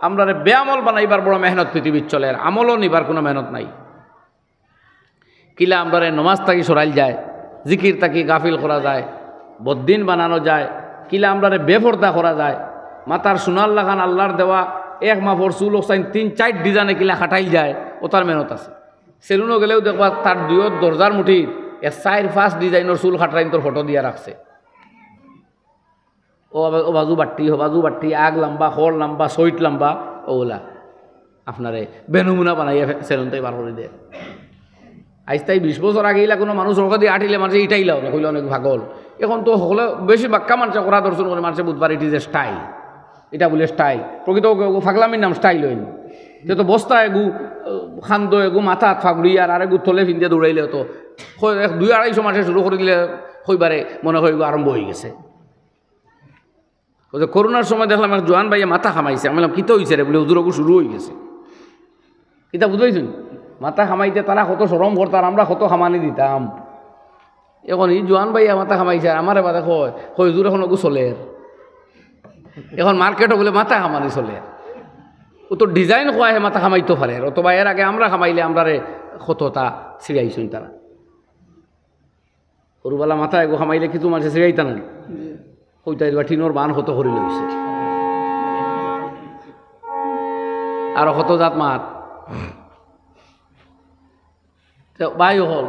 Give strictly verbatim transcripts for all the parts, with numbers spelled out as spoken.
আমরারে বেআমল বানাইবার বড় মেহনত পৃথিবীত চলের, আমলও নিবার কুনু মেহনত নাই। কিলা আমরারে নমাজ থাকি সরাইল যায়, জিকির থাকি গাফিল করা যায়, বদ্দিন বানানো যায়, কিলা আমরারে বেফর্দা করা যায়, মাথার সোনার লাখান আল্লার দেওয়া এক মাপর চুল অকছাইন তিন চাইর design-এ কিলা কাটাইল যায়, অতার মেহনত আছে। সেলুনো গেলেও দেখবা তার দুইও দরজার মুঠিত এক চাইর পাঁচ design-অর চুল কাটাইন তোর ফটো দিয়া রাখছে। ও বা-, ও বাজু বাট্টি, ও বাজু বাট্টি, আগ লাম্বা, খর লাম্বা, সইট লাম্বা, ওগুলা আপনারে বেনমুনা বানাইয়া ফে-, সেলুন থাকি বার করি দের। আইজ থাকি বিশ বছর আগে ইলা কুনু মানুষ ওখান দিয়া আটিলে মানষে ইটাইলাও না, কইলা অনেক পাগল। এখন তো হকলে বেশি বাক্কা মানষে করা দর্শন করে, মানষে বুঝবার it is a style, ইটা বুলে style। প্রকৃত ও-, ও পাগলামির নাম style অইল। তে তো বস্তা এগু, আহ, খান্দো এগু, মাথাত ফাগুড়ি আর আরেগু তলে ফিন্দে দৌড়াইলে তো কয় এক দুই আড়াইশো মানষে শুরু করি দিলে কইবারে মনে হয় এগু আরম্ভ অই গেছে। ওই যে করোনার সময় দেখলাম এক জোয়ান ভাইয়ে মাথা কামাইছে, আমি বললাম, "কিতা অইছে রে?" বুলে, "হুজুর, ওগু শুরু অই গেছে।" কিতা বুঝাইছইন? মাথা কামাইতে তারা কত শরম করতা আর আমরা কত কামানি দিতাম। এখন ই জোয়ান ভাইয়ে মাথা কামাইছে আর আমারে বাদে কয়, কয়, "হুজুর, এখন ওগু চলের।" এখন মার্কেটো বুলে মাথা কামানি চলের। ও তো design কওয়া হে মাথা কামাইতো পারের, অথবা এর আগে আমরা কামাইলে আমরারে কততা ছিড়াইছইন তারা। হুরুবালা মাথা এগু কামাইলে কিছু মানষে ছিড়াইতা না। কইতা এবার টিনর বান কত করি লইছে। আর কত জাত মাত। তে ভাই অকল,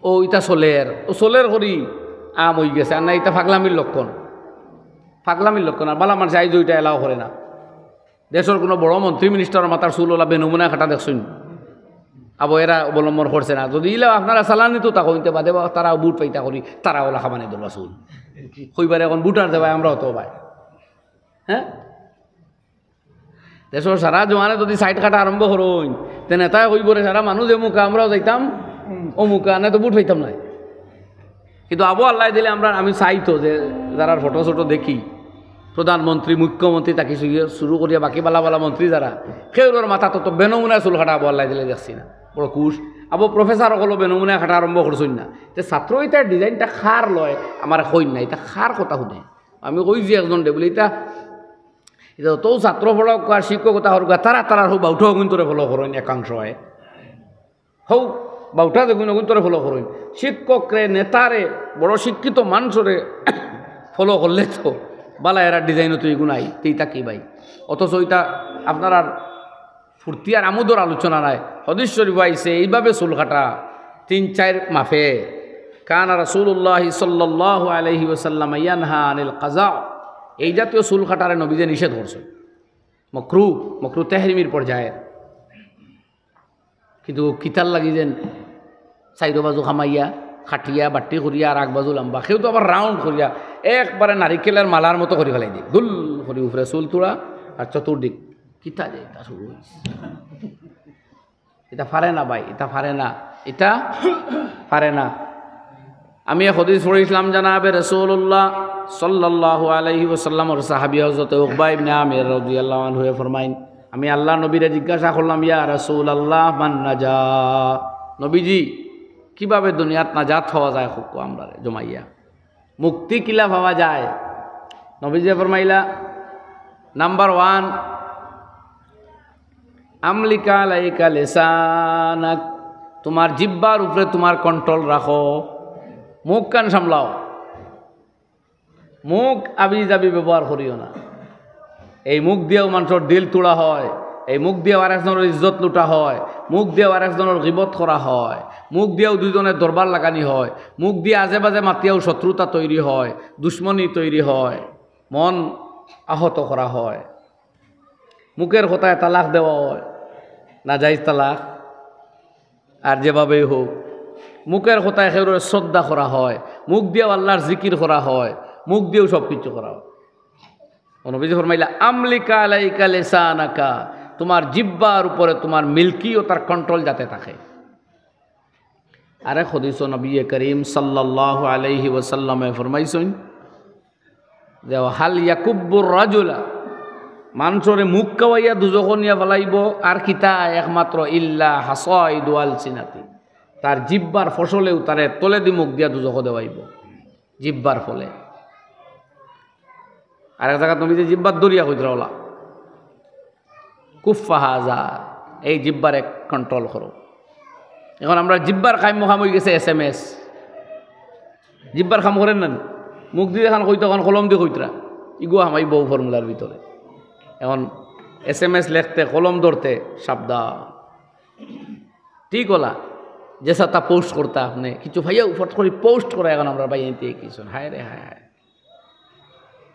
ও ইতা চলের, ও চলের করি আম অই গেছে, আর না ইতা পাগলামির লক্ষণ। পাগলামির লক্ষণ, আর বালা মানষে আইজ ইটা allow করে না। দেশর কুনু বড় মন্ত্রী minister-অর মাথার চুল ওলা বেনমুনা কাটা দেখছইন? আবো এরা অবলম্বন করছে না। যদি ইলা আপনারা চালানি তো তা কইতে বাদে বা তারা ভোট পাইতা করি, তারা ওলা কামানি ধরবা চুল। কইবারে এখন ভোটার দেবায় আমরাও তো ভাই। হ্যাঁ? দেশর সারা জোয়ানে যদি side কাটা আরম্ভ করইন, তে নেতায় কইবরে সারা মানুষ এমুকা, আমরাও যাইতাম অমুকা, না তো ভোট পাইতাম না। কিন্তু আবো আল্লায় দিলে আমরা, আমি চাই তো যে যারার ফটো-সটো দেখি, প্রধানমন্ত্রী, মুখ্যমন্ত্রী থাকি শুরু করিয়া বাকি বালা বালা মন্ত্রী যারা, কেউরর মাথাত তো বেনমুনা চুল কাটা আবো আল্লায় দিলে দেখছি না। বড় খুশ। আবো professor অকলও বেনমুনা কাটা আরম্ভ করছইন না। তে ছাত্র ইতার design-টা কার লয়, আমারে কইন না, ইতা কার কথা হুনে। আমি কইছি একজনরে বুলে, ইতা, ইতা তো ছাত্র পড়াউক্কা আর শিক্ষকতা করউক্কা, তারা, তারার হউ বাউটা অগুইন্তরে follow করইন একাংশ অয়। হউ, বাউটা যেগুইন অগুইন্তরে follow করইন। শিক্ষকরে, নেতারে, বড় শিক্ষিত মানষরে follow করলে তো বালা এরা design-ও তো এগু নাই, তে ইতা কি ভাই? অথচ ইতা আপনারার ফুর্তি আর আমোদর আলোচনা নায়। হাদিস শরীফো আইছে এইভাবে চুল কাটা তিন চাইর মাপে। কানা রাসূলুল্লাহি সাল্লাল্লাহু আলাইহি ওয়াসাল্লাম ইয়ানহা আনিল কাজা। এই জাতীয় চুল কাটারে নবীয়ে নিষেধ করছইন। মকরু, মকরু তেহরিমির পর্যায়ে। কিন্তু কিতার লাগি যেন চাইরো বাজু কামাইয়া, কাটিয়া, বাট্টি করিয়া আর আগ বাজু লাম্বা। কেউ তো আবার round করিয়া একবারে নারিকেলর মালার মতো করি ফালাই দেয়। দুল করি উপরে চুল তুলা আর চতুর্দিক। কিতা যে ইতা শুরু অইছে। ইতা পারে না ভাই, ইতা পারে না, ইতা পারে না। আমি এক হাদিস পড়ছিলাম, জনাবে রাসূলুল্লাহ সাল্লাল্লাহু আলাইহি ওয়াসাল্লামর সাহাবী হযরতে উকবা ইবনে আমির রাদিয়াল্লাহু আনহুয়ে ফরমাইন, আমি আল্লার নবীরে জিজ্ঞাসা করলাম, "ইয়া রাসূলুল্লাহ, মান নাজা?" নবীজি, কিভাবে দুনিয়াত নাজাত পাওয়া যায়, কউক্কা আমরারে জমাইয়া। মুক্তি কিলা পাওয়া যায়? নবীজিয়ে ফরমাইলা, number one, আমলিকা আলাইকা লিসানাক, তুমার জিব্বার উপরে তুমার control রাখো, মুখখান সামলাও, মুখ আবি-যাবি ব্যবহার করিও না। এই মুখ দিয়াও মানষর দিল তুড়া হয়, এই মুখ দিয়াও আরেকজনর ইজ্জত লুটা হয়, মুখ দিয়াও আরেকজনর গিবত করা হয়, মুখ দিয়াও দুইজনের দরবার লাগানি হয়, মুখ দিয়া আজে বাজে মাতিয়াও শত্রুতা তৈরি হয়, দুশমনি তৈরি হয়, মন আহত করা হয়, মুখের কথায় তালাক দেওয়া হয়, নাজাইজ তালাক, আর যেভাবেই হোক, মুখের কথায় কেউরে শ্রদ্ধা করা হয়, মুখ দিয়াও আল্লার জিকির করা হয়, মুখ দিয়াও সব কিছু করা হয়। ও নবীজি ফরমাইলা, "আমলিকা আলাইকা লিসানাকা", তুমার জিব্বার উপরে তুমার মিল্কি ও তার control যাতে থাকে। আরেক হাদিসো নবী করিম সাল্লাল্লাহু আলাইহি ওয়াসাল্লামে ফরমাইছইন যে, "হাল ইয়াকুব্বুর রাজুলা", মানষরে মুখ খাওয়াইয়া দুজখো নিয়া ফালাইবো, আর কিতা? একমাত্র ইল্লা হাসাইদু আলসিনাতি, তার জিব্বার ফসলেউ তারে তলেদি মুখ দিয়া দুজখো দেওয়াইবো, জিব্বার ফলে। আরেক জাগাত নবীজি জিব্বার দরিয়া কইতরা ওলা। কুফা হাজা, এই জিব্বারে কন্ট্রোল করো। এখন আমরার জিব্বার কাম কাম অইগেছে এসএমএস। জিব্বার কাম করের না নি? মুখদি যেখান কইতো, অখন কলমদি কইতরা। ইগু হামাইবো ফর্মুলার ভিতরে। এখন এসএমএস লেখতে, কলম ধরতে সাবধান। ঠিক অলা, যেছা তা পোস্ট করতা আপনে, কিছু ভাইয়া উপর করি পোস্ট করা, এখন আমরার ভাইয়াইন্তে কিছু, হায় রে হায় হায়।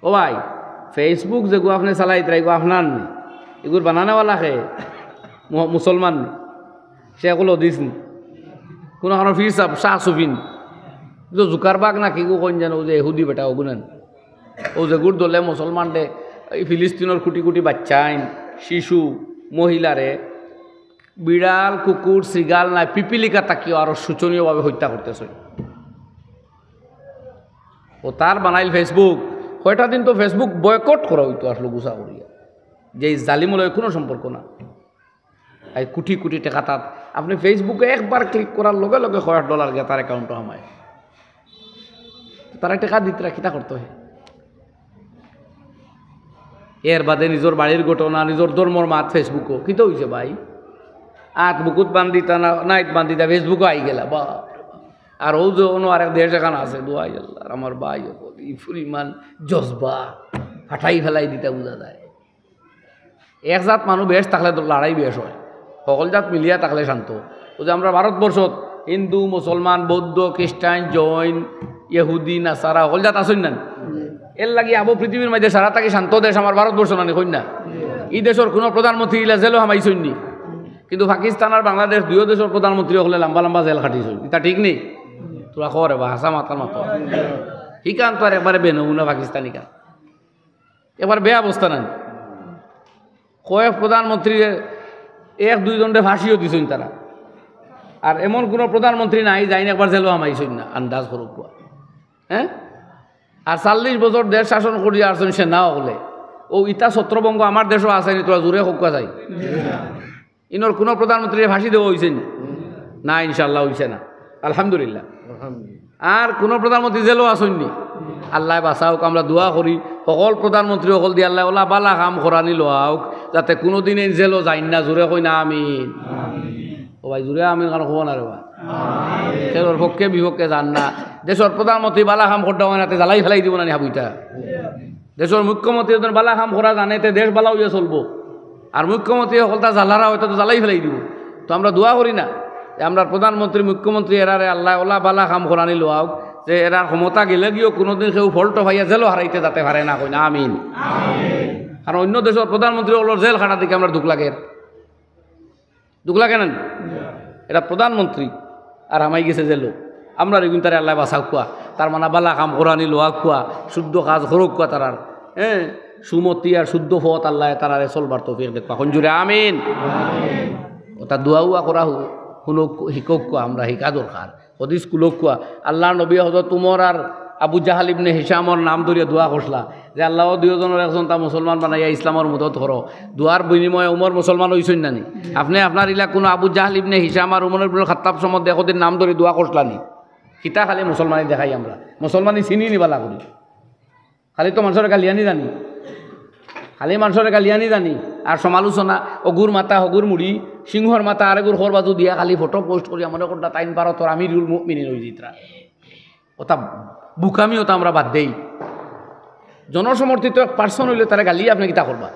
ও ভাই, Facebook যেগু আপনে চালাইতরা, ইগু আপনার নি? ইগুর বানানেওয়ালা কে? মু-, মুসলমান নি? শেখুল হাদিস নি? কুনু কারো পীর সাব, শাহ সুফি নি? ইগু তো জুকারবার্গ না কিগু কইন যেন, অউ যে ইহুদি বেটা, অগু না নি? অউ যেগুর দলে মুসলমানরে, এই ফিলিস্তিনর কুটি কুটি বাইচ্চাইন, শিশু, মহিলারে, বিড়াল, কুকুর, শৃগাল নায়, পিপিলিকা থাকিও আরো শোচনীয়ভাবে হত্যা করতেছে। অউ তার বানাইল Facebook। কয়টা দিন তো Facebook বয়কট করা অইতো আসলো গুছা করিয়া, যে এই জালিম অকলর কুনু সম্পর্ক না। এই কুটি কুটি টেকা তাত, আপনে Facebook-এ একবার ক্লিক করার লগে লগে কয়েক ডলার গিয়া তার অ্যাকাউন্টো হামায়। তারা টেকা দিতরা কিতা করতো হে? এর বাদে নিজর বাড়ির ঘটনা, নিজর ধর্মর মাত Facebook-ও। কিতা অইছে ভাই? আত বুকুত বান্ধিতা না, নাইত বান্ধিতা, Facebook-ও আইগেলা। বাপ রে বাপ। আর অউ যে অনো আরেক দেশ এখান আছে, দোয়াই আল্লার, আমার ভাই অকল, ই পরিমাণ জজবা, ফাটাই ফালাই দিতা বুঝা যায়। এক জাত মানুষ বেশ থাকলে তো লড়াই বেশ অয়, হকল জাত মিলিয়া থাকলে শান্ত। অউ যে আমরার ভারতবর্ষত হিন্দু, মুসলমান, বৌদ্ধ, খ্রিস্টান, জৈন, ইহুদি, নাসারা, হকল জাত আছইন না নি? এরলাগি আবো পৃথিবীর মাঝে সারা থাকি শান্ত দেশ আমরার ভারতবর্ষ না নি, কইন না? ই দেশর কুনু প্রধানমন্ত্রী ইলা জেলো হামাইছইন নি? কিন্তু পাকিস্তান আর বাংলাদেশ দুইও দেশর প্রধানমন্ত্রী অকলে লম্বা লম্বা জেল খাটিছইন, ইতা ঠিক নি? তোরা কও রে বা, হাছা মাতার মাতো। হিখান তো আর একবারে বেনমুনা পাকিস্তান ইখান। একবার বেয়া অবস্থা না নি? কয়েক প্রধানমন্ত্রীরে এক দুইজনরে ফাঁসিও দিছইন তারা। আর এমন কুনু প্রধানমন্ত্রী নাই যাইন একবার জেলো হামাইছইন না, আন্দাজ করউক্কা। হ্যাঁ? আর চল্লিশ বছর দেশ শাসন করিয়া আছইন সেনা অকলে। অউ ইতা ছত্রভঙ্গ আমার দেশো আছে নি, তোরা জুরে কউক্কা চাই। ইনর কুনু প্রধানমন্ত্রীরে ফাঁসি দেওয়া অইছে নি? না, ইনশাআল্লাহ অইছে না। আলহামদুলিল্লাহ। আলহামদুলিল্লাহ। আর কুনু প্রধানমন্ত্রী জেলো আছইন নি? আল্লায় বাঁচাউক, আমরা দোয়া করি, হকল প্রধানমন্ত্রী অকলদি আল্লায় অলা বালা কাম করানি লওয়াউক, যাতে কুনুদিন এইন জেলো যাইন না। জুরে কইন না আমিন। ও ভাই, জুরে আমিন কারণ কও না রে বা। জেলর পক্ষে বিপক্ষে যাইন না। দেশর প্রধানমন্ত্রী বালা কাম করতা অয় না, তে জ্বালাই ফালাই দিবো না নি হাবুইটা? দেশর মুখ্যমন্ত্রী যখন বালা কাম করা জানে, তে দেশ বালা অইয়া চলবো। আর মুখ্যমন্ত্রী হকলতা জ্বালারা অয়, তা তো জ্বালাই ফালাই দিবো। তো আমরা দোয়া করি না যে আমরার প্রধানমন্ত্রী, মুখ্যমন্ত্রী এরারে আল্লায় অলা বালা কাম করানি লওয়াউক, যে এরার ক্ষমতা গেলেগিও কুনুদিন কেউ ফল্ট পাইয়া জেলো হারাইতে যাতে পারে না, কইন না আমিন। কারণ অইন্য দেশর প্রধানমন্ত্রী অকলর জেল খাটা দেখি আমরার দুখ লাগের। দুখ লাগে না নি? এরা প্রধানমন্ত্রী আর হামাই গেছে জেলো। আমরার ইগুইনতারে আল্লায় বাঁচাউক্কা, তার মানে বালা কাম করানি লওয়াউক্কা, শুদ্ধ কাজ করউক্কা তারার, হ্যাঁ, সুমতি আর শুদ্ধ পথ আল্লায় তারারে চলবার তৌফিক দেউক্কা। কইন জুরে আমিন। অতা দোয়া উয়া করা হু-, হুনউক, হিকউক্কা, আমরা হিকা দরকার। হাদিস খুলউক্কা, আল্লার নবী হজরত উমর আর আবু জাহাল ইবনে হিশামর নাম ধরিয়া দোয়া করছলা যে, "আল্লাহ, অউ দুইওজনর একজনতা মুসলমান বানাইয়া ইসলামর মদত করো।" দোয়ার বিনিময়ে উমর মুসলমান অইছইন না নি? আপনে আপনার ইলা কুনু আবু জাহাল ইবনে হিশাম আর উমর ইবনুল খাত্তাব সম্বন্ধে একদিন নাম ধরি দোয়া করছলা নি? কিতা খালি মুসলমানি দেখাই আমরা? মুসলমানি চিনি নি বালা করি? খালি তো মানষরে গালিয়ানি জানি, খালি মানষরে গালিয়ানি জানি, আর সমালোচনা, অগুর মাথা হগুর মুড়ি, সিংহর মাথা আরেগুর খর বাজু দিয়া খালি ফটো পোস্ট করিয়া মনে করতা তাইন ভারতর আমিরুল মুমিনিন অইযিতরা। অতা বুকামি অতা আমরা বাদ দেই। জনসমর্থিত এক পার্সন অইলে তারে গালি আপনে কিতা করবা?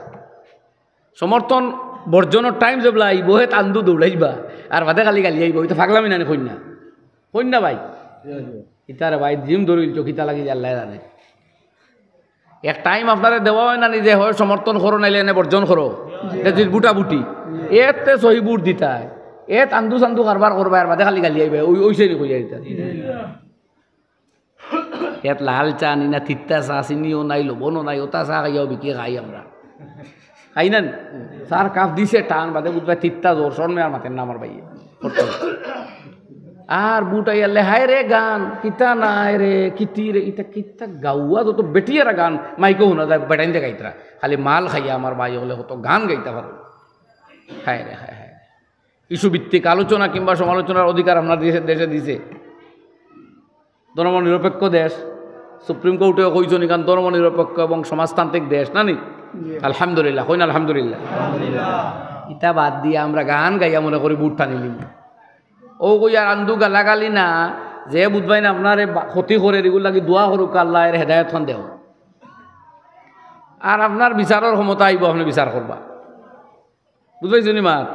সমর্থন বর্জনর টাইম যেবলা আইবো, হে তান্দু দৌড়াইবা, আর বাদে খালি গালি আইবো, অইতো পাগলামি নানি কইন না, কইন না ভাই। ইতারে ভাই জিম ধরিল তো কিতা লাগি যে আল্লায় জানে। এক টাইম আপনারে দেওয়া অয় না নিজে, হয় সমর্থন করো, নাইলে এনে বর্জন করো। এটা যদি বুটাবুটি, এতে সহি ভোট দিতায়, এ তান্দু সান্দু কারবার করবা, আর বাদে খালি গালি আইবা, ওই, ওই সেই কইয়া দিতা। এত লাল চা নি না, তিত্তা চা, চিনিও নাই, লবণও নাই, ওটা চা খাইয়াও বিকি খাই আমরা। খাই না নি? চার কাপ দিছে টান, বাদে বুঝবা তিত্তা জোর, শরমে আর মাতের না আমার ভাইয়ে। আর বুট আইয়ালে, "হায় রে গান, কিতা নাই রে, কিতি রে, ইতা কিতা গাওয়া, যত বেটিয়ারা গান, মাইকো হুনা যায়, বেটাইন দে গাইতরা। খালি মাল খাইয়া আমার ভাই অকলে কত গান গাইতা পারো।" হায় রে, হায়, হায়। ইস্যু ভিত্তিক আলোচনা কিংবা সমালোচনার অধিকার আপনার দেশে, দেশে দিছে। ধর্মনিরপেক্ষ দেশ, সুপ্রিম কোর্টেও কইছইন, ইখান ধর্মনিরপেক্ষ এবং সমাজতান্ত্রিক দেশ, না নি? আলহামদুলিল্লাহ, কইন আলহামদুলিল্লাহ। ইতা বাদ দিয়া আমরা গান গাইয়া মনে করি ভোট টানিলিমু। অউ কইয়ার আন্দু গালাগালি না, যে বুঝবায় না আপনারে বা-, ক্ষতি করের, ইগুর লাগি দোয়া করুক, আল্লায় এর হেদায়েত খান দেও। আর আপনার বিচারর ক্ষমতা আইবো, আপনে বিচার করবা। বুঝবায়নি মাত?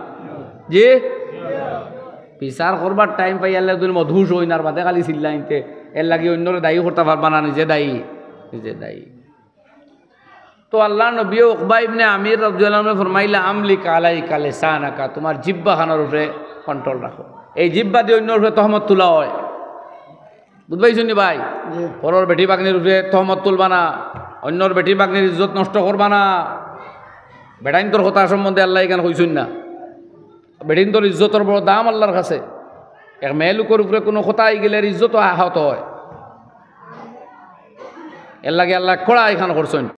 জি? বিচার করবার টাইম পাইয়ারলে দুইন মদহুশ অইন, আর বাদে খালি চিল্লাইন তে, এর লাগি অইন্যরে দায়ী করতা পারবা না, নিজে দায়ী, নিজে দায়ী। তো আল্লার নবী উকবা ইবনে আমির রাদিয়াল্লাহু আনহু ফরমাইলা, "আমলিক আলাইকা লিসানাকা", তুমার জিব্বা খানর উপরে কন্ট্রোল রাখো। এই জিব্বা দি অইন্যর উপরে তহমত তুলা অয়, বুঝবায়নি ভাই? জি। পরর বেটি বাগনির উপরে তহমত তুলবা না, অইন্যর বেটি বাগনির ইজ্জত নষ্ট করবা না। বেটাইন্তর কথা সম্বন্ধে আল্লায় ইখান কইছইন না। বেটিন্তর ইজ্জতর বড় দাম আল্লার কাছে। এক মেয়ে লোকর উপরে কুনু কথা আইগেলে এর ইজ্জত আহত অয়। এর লাগি আল্লায় কড়া ইখান করছইন।